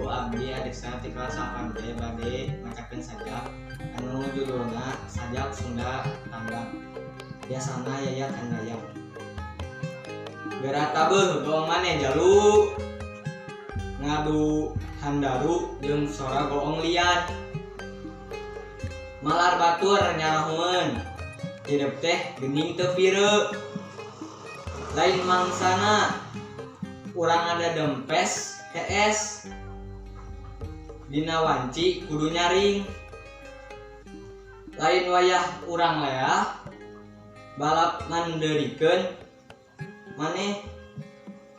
Ibu, abdi Adiksa ti kelas 8 B bade macakeun sajak anu judulna Sajak Sunda Tandang. Biasana Yayat Handayang. Geura tabeuh goong maneh jalu ngadu handaru jeung sora goong lian. Malar batur nyarahoeun hidup teh geuning teu pireuk. Lain mangsana urang ada dempes hees dina wanci kudu nyaring. Lain wayah urang leah balap mandeurikeun maneh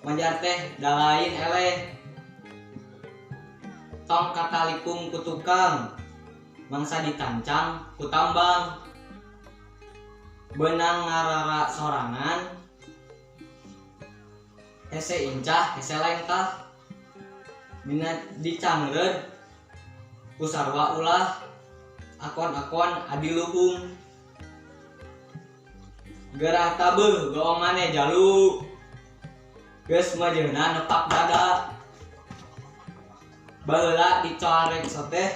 majar teh da lain eleh. Tong katalikung ku tukang mangsa ditancang ku tambang. Beunang ngarara sorangan hese incah hese lengkah. Dina dicangreud ku sarua ulah akon-akon adiluhung. Gerah tabeuh goong maneh jalu geus meujeuhna nepak dada. Baheula dicoarekso teh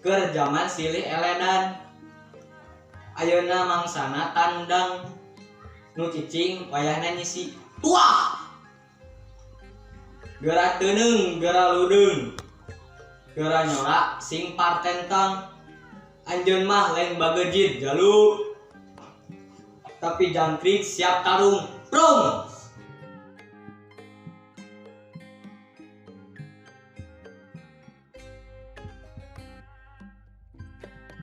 keur jaman silih eledan. Ayeuna mangsana tandang nu cicing wayahna nyisi tuah. Geura teuneung geura ludeung geura nyora sing partentang. Anjeun mah lain bagejid jalu tapi jangkrik siap tarung prung.